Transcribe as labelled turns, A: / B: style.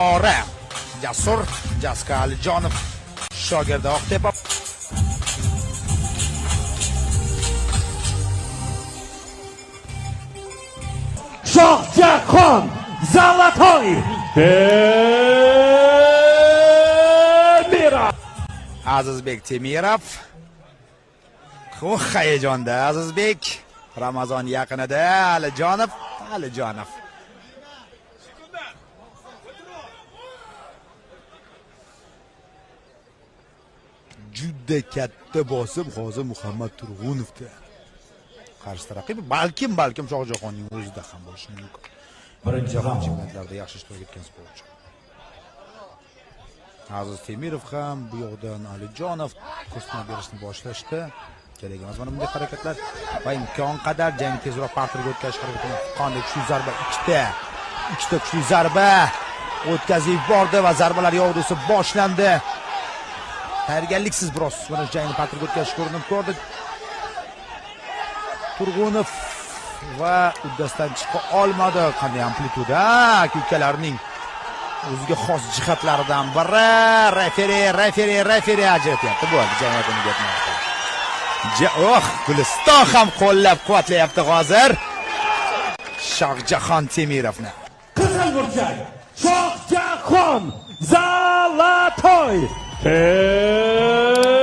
A: Ora Jasur Jaska Alijonov shogirdi Oqtepa.
B: Shohjahon Zalatoy Temirov.
A: Azizbek Temirov. Hayajonda Azizbek. Ramazon yaqinida Alijonov, Alijonov. Juda katta bosim hozir Muhammad Turg'unovda. Qarshi raqibi balkim Shohjahonning o'zida ham bo'lishi mumkin.
B: Birinchi
A: Jahon
B: raund.
A: chempionatlarida yaxshi ishtirok etgan sportchi. Aziz Temirov ham bu yoqdan Alijonov ko'rsatma berishni boshlashdi. Kerak emas mana bunday harakatlar va imkon qadar jangni tezroq parterga o'tkazish harakatini. Qanday kuchli zarba, ikkita kuchli zarba o'tkazib yubordi va zarbalar yog'dusi boshlandi. Tayyorgarliksiz biroz mana shu jangni parterga o'tkazish ko'rinib ko'rdi Turg'unov va uddasidan chiqa olmadi. Qanday amplituda aka-ukalarning o'ziga xos jihatlaridan biri. Referi ajratyapti. Bo'ldi, jang yakuniga yetmoqda. Oh, Guliston ham qo'llab-quvvatlayapti hozir Shohjahon Temirovni.
B: Qizil burchak Shohjahon Zalatoy Temirov.